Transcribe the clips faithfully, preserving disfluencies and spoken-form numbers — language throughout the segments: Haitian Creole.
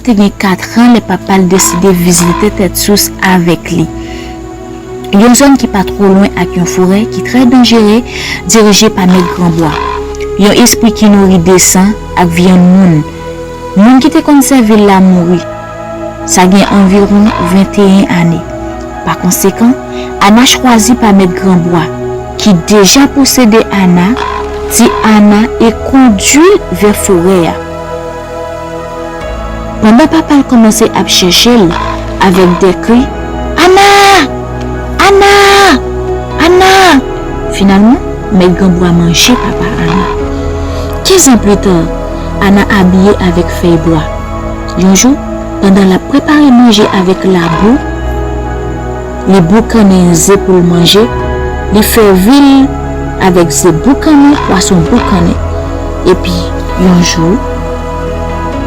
Te gen kat an lè papa l deside vizite Tèt Sous avèk li. Yon zòn ki pa twò lwen ak yon forè ki trè danjere, dirije pa Mèt Granbwa, yon espri ki nouri de san ak vyann moun. Moun ki te konn sèvi l la mouri. Sa gen anviwon venteyen ane. Pa konsekan, Ana chwazi pa Mèt Granbwa, ki deja posede Ana, di Ana e kondui l vè forè a. Pandan papa l kòmanse ap chèche l avèk de kri, "Ana! Ana! Ana!" Finalman, Mèt Granbwa manje papa Ana. Kenz an pita, Ana abiye avèk fèy bwa. Yon jou, pandan l ap prepare manje avèk labou, li boukannen ze pou l manje, li fè vi l avèk ze boukannen, pwason boukannen. Epi, yon jou,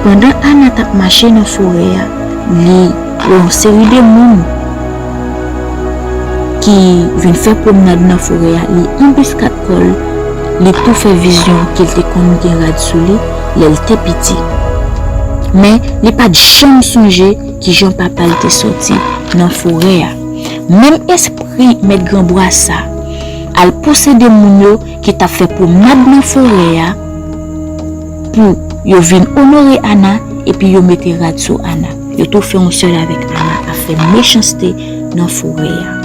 pandan Ana t ap mache nan forè a, li wè yon seri de moun ki vin fè pwomnad nan forè a, li anbiskad kò l, li tou fè vizyon ke l te konn gen rad sou li lè l te piti. Men, li pa t janm sonje kijan papa l te sòti nan forè a. Menm espri Mèt Granbwa sa al posede moun yo ki t ap fè pwomnad nan forè a pou yo vin onore Ana epi yo mete rad sou Ana. Yo tou fè yon sèl avèk Ana ap fè mechanste nan forè a.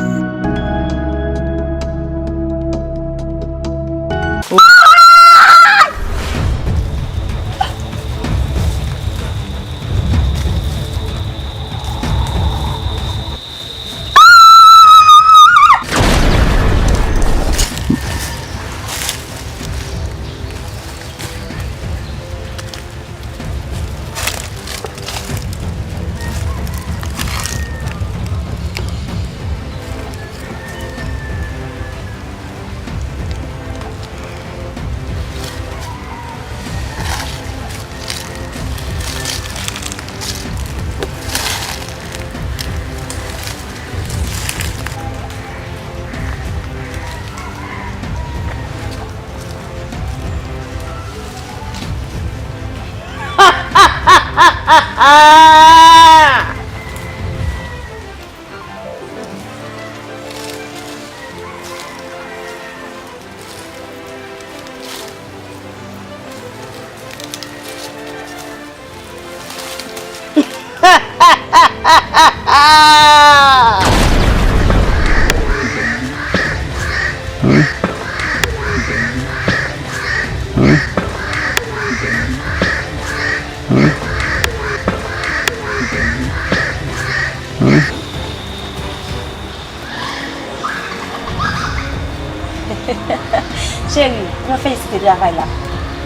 Cheri, mwen felisite travay la.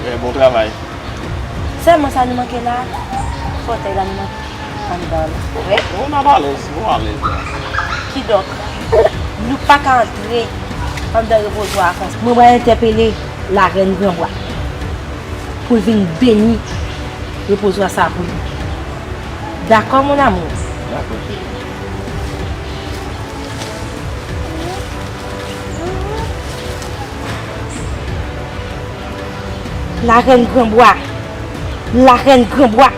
Eh, bon travay. Sèlman sa nou manke la, fòtèy la nou manke anndan la. Wi. Nou, n ap alèz, nou alèz la. Kidonk, nou pa ka antre anndan repozwa a konsa. Mwen pral entèpele larèn Granbwa pou l vin beni repozwa sa pou nou. Dakò, mon amour? Dakò, cheri. Larèn Granbwa, larèn Granbwa,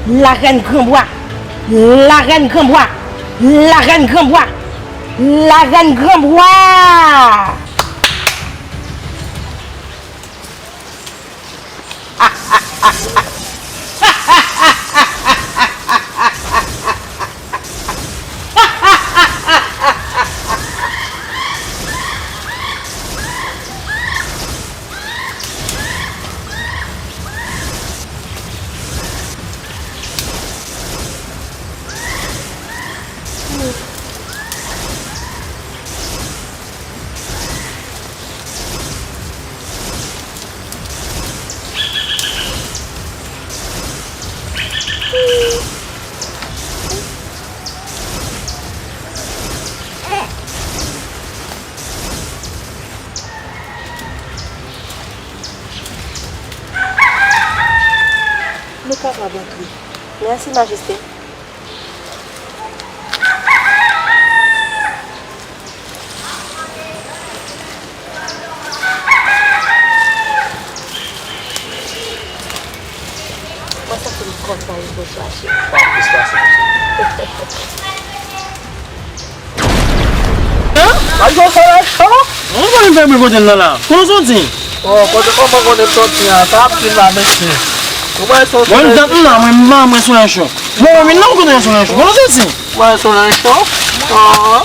larèn Granbwa, larèn Granbwa, larèn Granbwa, larèn Granbwa! Nou kapab antre. Mèsi, Majeste. Mwen santi m kontan repozwa, cheri. Gade yon solèy cho. Mwen konn fè bri kote m nan la. Kote w soti? Oh, kote kòman kote m soti a? Sa ap di la, mesye. Ou wè se yon Mwen solèy dat m nan, mwen m pa mwen solèy cho. Mwen mwen nan kote yon solèy cho. Kote w soti? Ou wè solèy cho? Ah,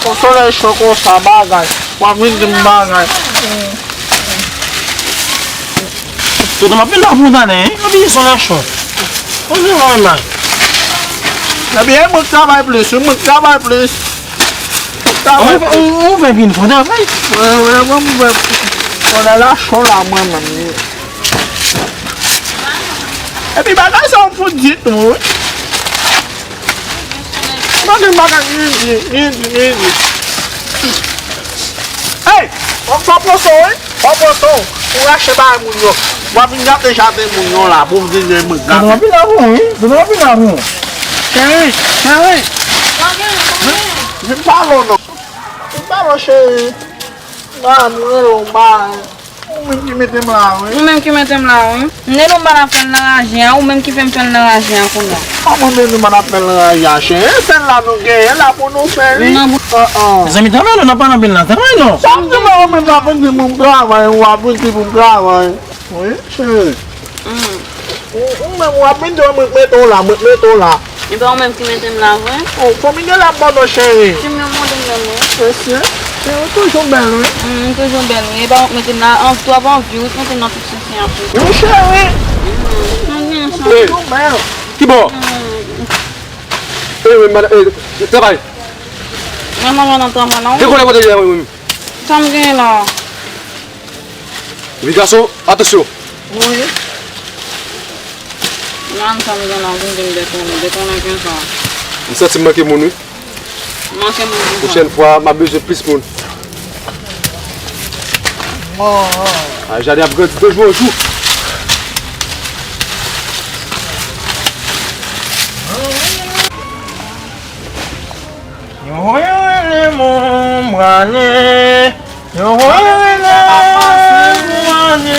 yon solèy cho konsa bagay. W ap vin di m bagay. Tonton m ap vin la pou w tande, hein? Epi solèy cho. Mwen vin mwen la. Ebyen, mwen travay plis, wi, mwen travay plis. Travay plis. Ou fè vin fò travay. Mwen, mwen, mwen, mwen, mwen la cho la, mwen menm. Epi bagay sa ou fout di tou, wi. Mwen gen bagay, wi, wi, wi, wi. Hey! Ou fò pran son, wi. Fò pran son. Ou rache bagay moun yo. W ap vin gate jaden moun yo la pou w vin gen moun gate. Tonton ap vin la pou ou, wi. Tonton ap vin la pou ou. Cheri, cheri. Vin pale w non. Vin pale w cheri. Ba m rele w ba. Ou menm ki mete m la, wi. Ou menm ki mete m la, wi. M rele w m pa t ap fè l nan raje a, ou menm ki fè m fè l nan raje a kounye a. Kòman nou di m pa t ap fè l nan raje a, cheri? E fè l la nou genyen la pou nou fè li. Nan bou- Ah, ah. Mezanmi, travay non, n ap pale anpil la. Travay non. Sa m di mwen, ou menm w ap vin di pou m travay, ou ap vin di pou m travay. Wi, cheri. Mm. Ou, ou menm, w ap vin di mwen mete w la, mwen mete w la. E pa ou menm ki mete m la vre? Oh, konbyen la m ba w non, cheri? Ti m nan mande m nan mwen. Mesye, cheri, ou toujou bèl, wi. Mm, m toujou bèl, wi. E pa ou k mete m la, anvi, twòp anvi, wi, k mete m nan tout sitiyasyon. Wi, cheri. Mm, m gen sa. Ou toujou bèl. Ki bò? Mm. E, men, madan, e, travay. Mwen, mwen, mwen, nan travay la, wi. Dekoule kote li a, wi, wi. Sa m gen la? Epi gason, atansyon. Wi. Nan sa m gen la, vin vin detonnen, detonnen konsa. M santi m manke moun, wi. Manke moun konsa. Pwochèn fwa, m ap bezwen plis moun. Ah, jaden ap grandi de jou an jou. Yo voye rele mwen, m prale. Yo voye rele mwen, m prale.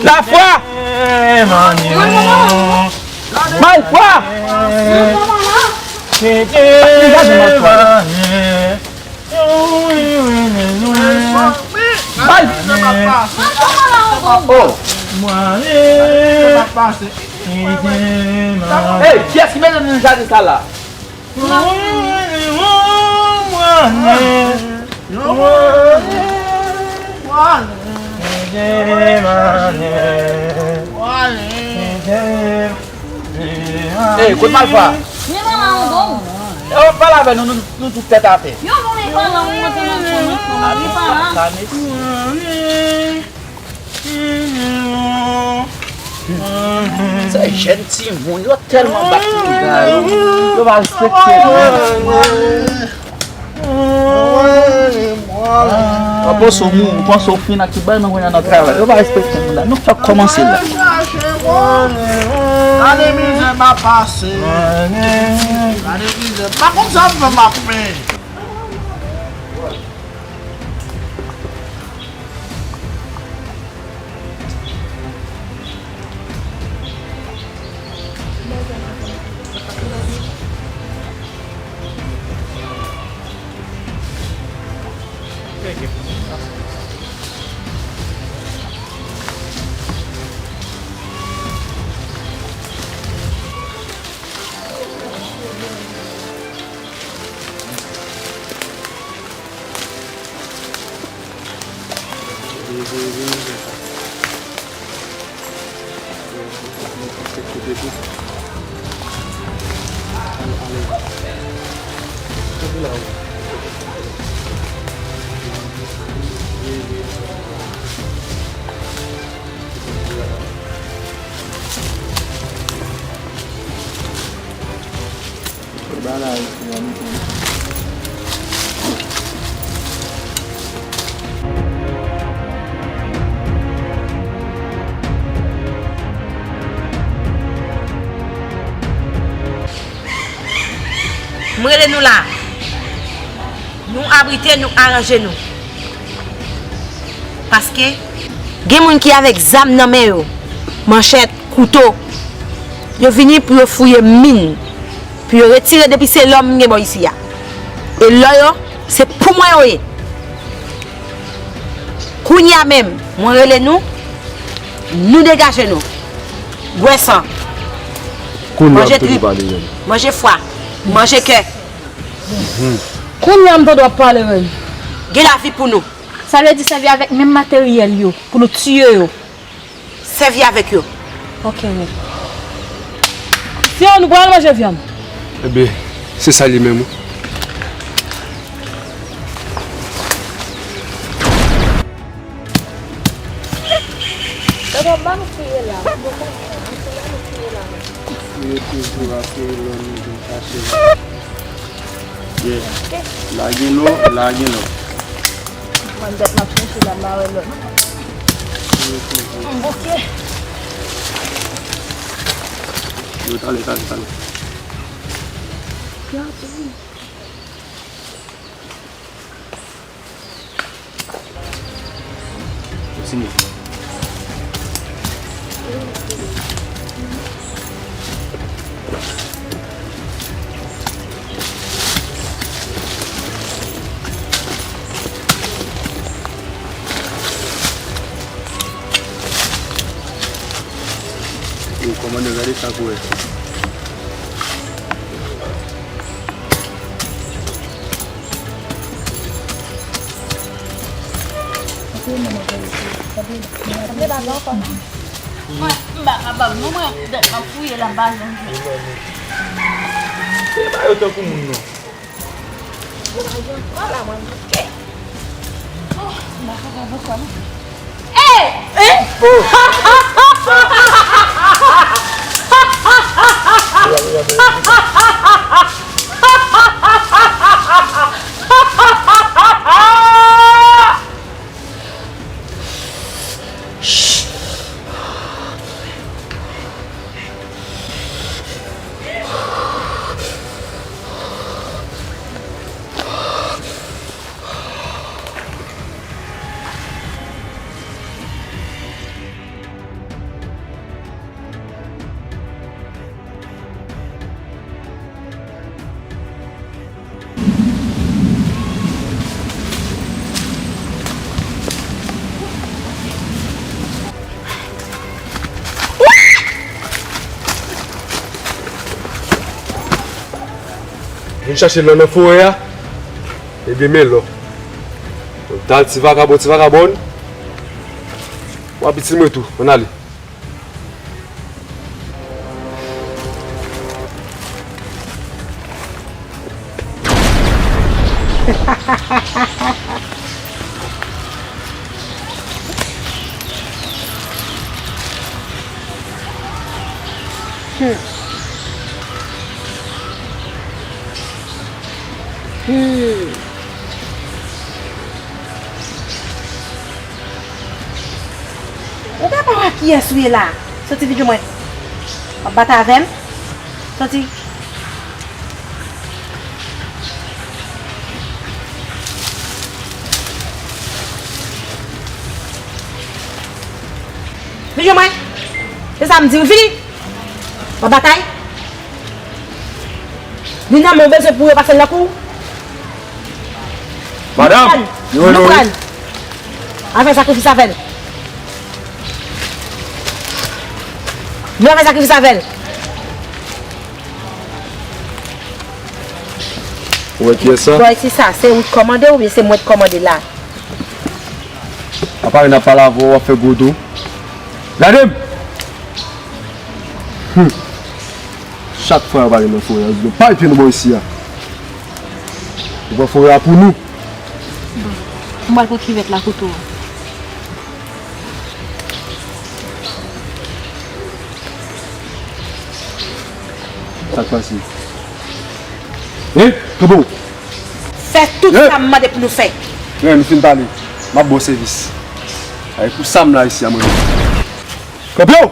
Lafwa! Malfwa! Kite malfwa. Yo voye rele mwen. Mal- Oh. Hey, kiyès ki mete nou nan jaden sa la? Ey, kote Malfwa? Yo pale avè nou, nou, nou tout tèt atè. Yo vole pa la, ou monte nan fon, nan fon, li pa la. Sa mesye. Se jèn timoun, yo tèlman bat timoun sa yo. Yo pa respekte moun. Ou panse w mouri, ou panse w fin ak tout bagay, men kounye a nan travay. Yo pa respekte moun la. Nou fèk kòmanse la. Gade mizè m ap pase. Gade mizè. M pa konn sa m fè m ap fè. M rele nou la. Nou abrite, nou aranje nou. Paske gen moun ki avèk zam nan men yo, manchèt, kouto. Yo vini pou yo fouye min, pou yo retire depi se lò m gen bò isi a. E lò yo, Se pou mwen yo ye. Kounye a menm, mwen rele nou, nou degaje nou. Bwè san. Kounye a m tande w ap pale, Rèn. Manje trip, manje fwa, manje kè. Kounye a m tande w ap pale, Rèn. Gen lavi pou nou. Sa vle di sèvi avèk menm materyèl yo pou nou tiye yo. Sèvi avèk yo. Ok, Rèn. Fio, nou pral manje vyann. Ebyen, se sa li menm, wi. Tonton, ban nou fouye la. Nou konprann, nou fouye, nou fouye la. Fouye toujou, ap fouye lò nou vin chache la. Yeah. Lage lò, lage lò. Mwen bèt m ap chèche la, m pa wè lòt. M bouke. Yo, talè, talè, talè. Kontinye. Yo, kòmandan, gade sa pou wè. Mwen, m pa kapab non, mwen, dèt m ap fouye la, m pa janm jwenn. Se pa yo tankou moun non. Mwen pa gen kò la, mwen bouke. Oh, m pa kapab ankò non. Hey! Hey! Vin chache lò nan forè a. Ebyen, men lò. Dal ti vakabon, ti vakabòn. W ap itil mwen tou. Ann ale. Hmm. Hmm. Ou pa wè kiyès ou ye la? Soti vin jwenn mwen. W ap batay avè m? Soti. Vin jwenn mwen. Se sa m di w, vini. W ap batay? Li nan men w bezwen pou yo pase l nan kou w? Madam, nou pran l. Nou pran l. Al fè sakrifis avè l. Nou al fè sakrifis avè l. Ou wè kiyès sa? Bòy, ki sa? Se ou k kòmande oubyen se mwen k kòmande la? Apa n ap pale avè w, w ap fè gwo do. Gade m! Hum. Chak fwa yo pale nan forè a, yo di nou pale pye nou bò isi a. Nou pran forè a pou nou. Bon, m pral pran kivèt la kote w. Sa k pase? Hein? Kanpe w! Fè tout sa m mande pou nou fè. Hein, nou fin pale. M ap ba w sèvis. Ay, pou sa m la isi a mwen menm. Kanpe w!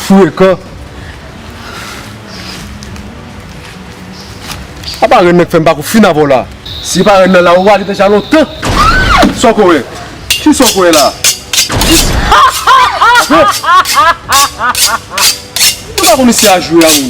Frekan. Apa rèn nan k fè m pa kou fin avè w la. Si pa rèn nan la, ou ale deja lontan. Sa w kwè? Kisa w kwè la? Ou pa konn isi a jwe a ou.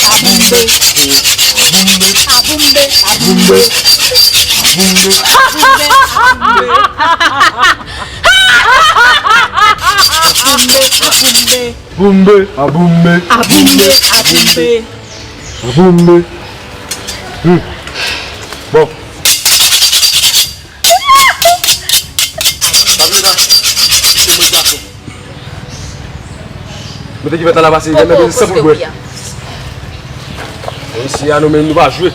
Aboumbe. Aboumbe. Aboumbe. Aboumbe. Aboumbe. Aboumbe. Aboumbe. Aboumbe. Aboumbe. Hmm. Bon. Mete kivèt la, la pase, gen nan bezwen san pou l bwè. Mesye a, nou menm, nou pa jwe.